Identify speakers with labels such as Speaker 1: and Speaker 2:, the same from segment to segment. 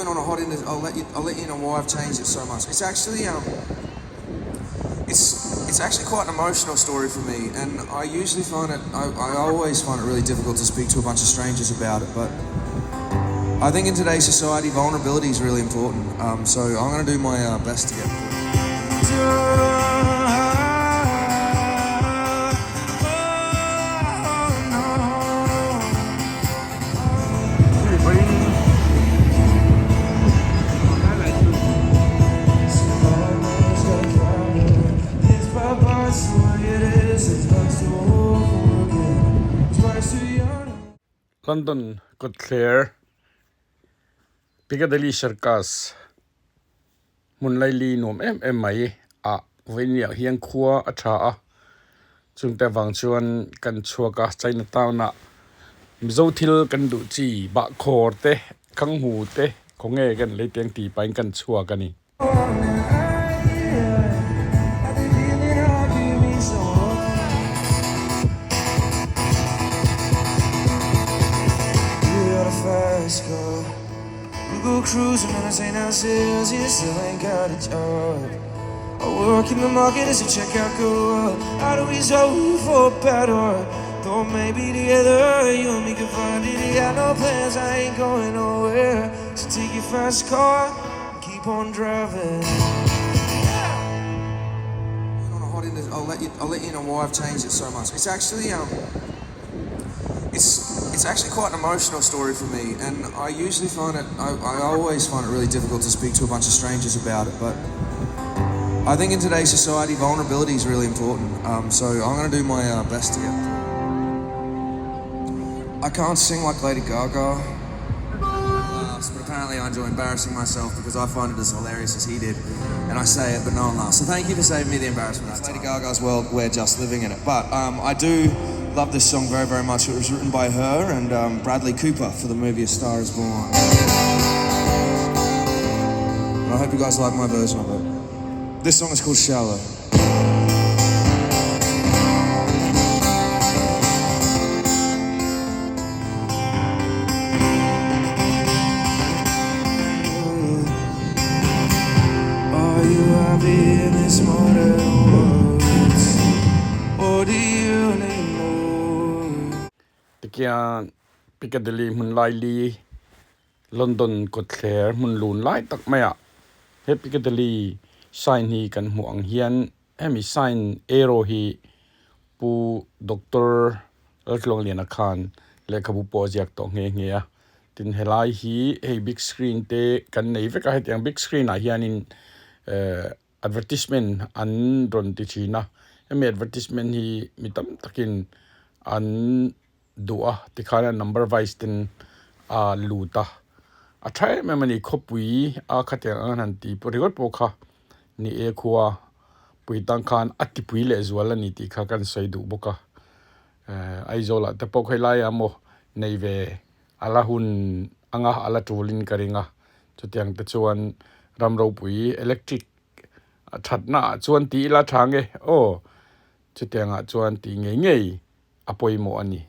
Speaker 1: in on a hot end. I'll let you I'll let you know why I've changed it so much. It's actually um it's it's actually quite an emotional story for me, and I usually find it I, I always find it really difficult to speak to a bunch of strangers about it, but I think in today's society vulnerability is really important. Um, so I'm going to do my uh, best to get through.
Speaker 2: London kawtthler Piccadilly Circus hmun laili nuam em em mai ah vawinia hian khua a tha a chungte vang chuan kan chhuak a Chinatown ah Mizo thil kan duh chi bahkhawr te khanghu te khawnge kan lei teng tih pahin kan chhuak a ni.
Speaker 1: Keep on driving. On a hot end, I'll let you I'll let you know why I've changed it so much. It's actually um it's it's actually quite an emotional story for me, and I usually find it I, I always find it really difficult to speak to a bunch of strangers about it, but I think in today's society vulnerability is really important. Um, so I'm going to do my uh, best to get through. I can't sing like Lady Gaga. Laughs, but apparently I enjoy embarrassing myself because I find it as hilarious as he did. And I say it, but no one laughs. So thank you for saving me the embarrassment. It's Lady Gaga's world, we're just living in it. But um, I do love this song very, very much. It was written by her and um, Bradley Cooper for the movie A Star Is Born. And I hope you guys like my version of it. This song is called Shallow. Are you happy in this modern world? Or do you need more?
Speaker 2: Tikian Piccadilly hmun laili London kawtthler hmun lun lai tak maiah he Piccadilly sign hi kan hmuh ang hian hemi sign arrow hi pu Doctor Laltluangliana khan lehkhabu pawh a ziak tawh nghe nghe a tin helai hi hei big screen te kan nei vek a hetiang big screen ah hianin ehh advertisement an rawn ti thin a hemi advertisement hi mi tam takin an duh a tikhan a number wise ten a lut a a tha em em a ni khawpui a khatiang ang an han tih pawh ringawt pawh kha ni e khua pui tang khan a tipui leh zual a ni tih kha kan sawi duh bawk a ehh Aizawl ah te pawh khawi lai ah maw nei ve a la hun anga a la tul in ka ring a chutiang te chuan ram ropui electric a thatna ah chuan tih ila tha nge aw chutiang ah chuan tih ngei ngei. a pawimawh a ni.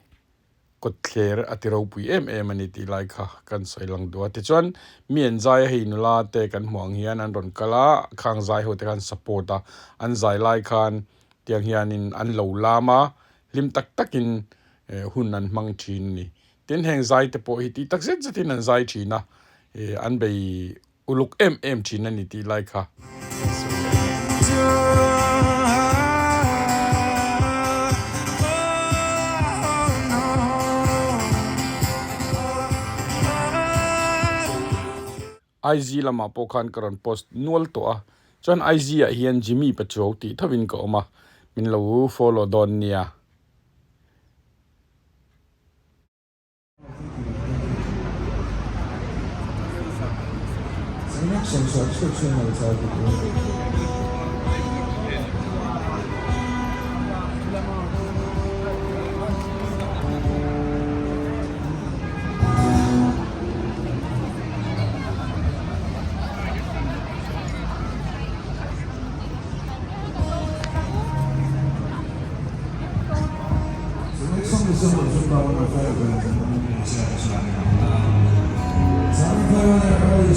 Speaker 2: Kawtthler a ti ropui em em a ni tih lai kha kan sawi lang duh a. Tichuan, mi an zai a hei nula te kan hmuh ang hian an rawn kal a, khang zai ho te khan support a, an zai lai khan tiang hianin an lo lam a, hlim tak takin hun an hmang thin a ni. Tin, heng zai te pawh hi tih tak zet zetin an zai thin a, an bei uluk em em thin a ni tih lai kha kan sawi leh a ni. IG lamah pawh khan ka rawn post nual tawh a, chuan IG ah hian Jimmy Pachuau tih thovin ka awm a, min lo follow dawn nia.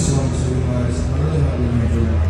Speaker 3: song to you guys. I really hope you enjoy it.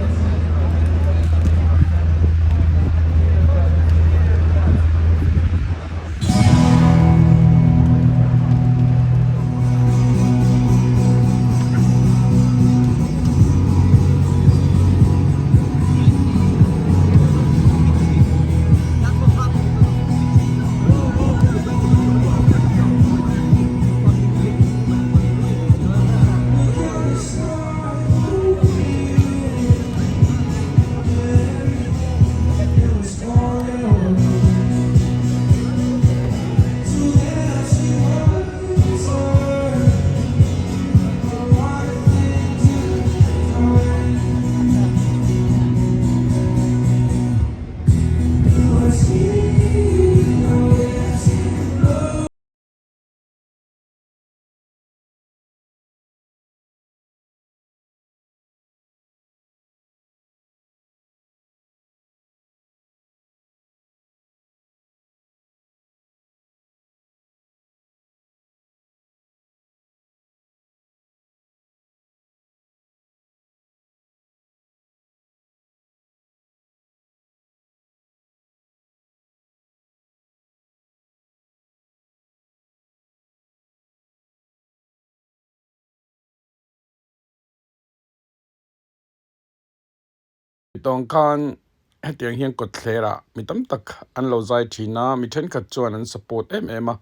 Speaker 2: Tawng khan hetiang hian kawtthler ah mi tam tak an lo zai thin a, mi thenkhat chuan an support em em a,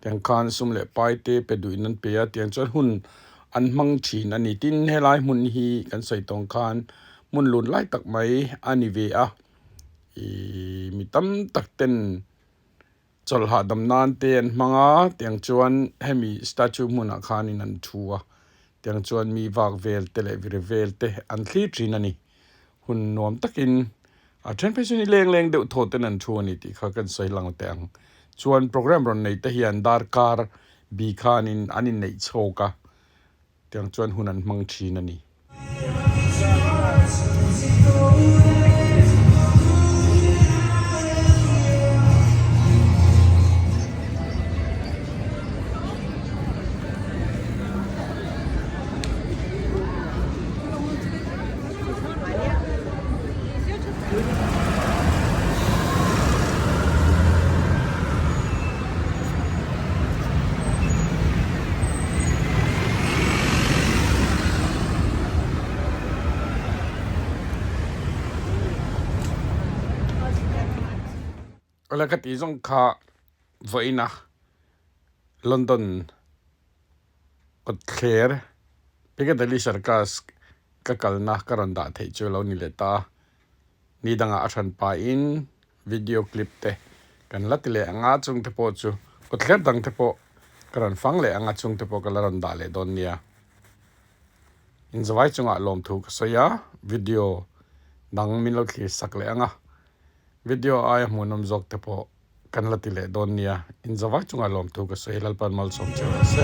Speaker 2: tiang khan sum leh pai te pe duhin an pe a, tiang chuan hun an hmang thin a ni. Tin, helai hmun hi kan sawi tawng khan hmun lun lai tak mai a ni ve a, ihh mi tam tak ten chawlh hahdam nan te an hmang a, tiang chuan hemi statue hmunah khanin an thu a, tiang chuan mi vak vel te leh vir vel te an thlir thin a ni. Hun nuam takin a then phei chu ni leng leng deuh thaw ten an thu a ni tih kha kan sawi lang teh ang. Chuan programme rawn nei te hian darkar bi khanin an inneih chhawk a, tiang chuan hun an hmang thin a ni. Awle ka tih zawng kha vawiin a London kawtthler Piccadilly Circus ka kalna ka rawn dah theih chu lo ni leh ta a, ni dangah a hran pahin video clip te kan la ti leh ang a, chung te pawh chu kawtthler dang te pawh ka rawn fang leh ang a, chung te pawh ka la rawn dah leh dawn nia. Inzawai chungah lawmthu ka sawi a, video dang min lo thlir sak leh ang a, video aia hmuhnawm zawk te pawh kan la ti leh dawn nia, inzawai chungah lawmthu ka sawi Lalpan malsawm che rawh se.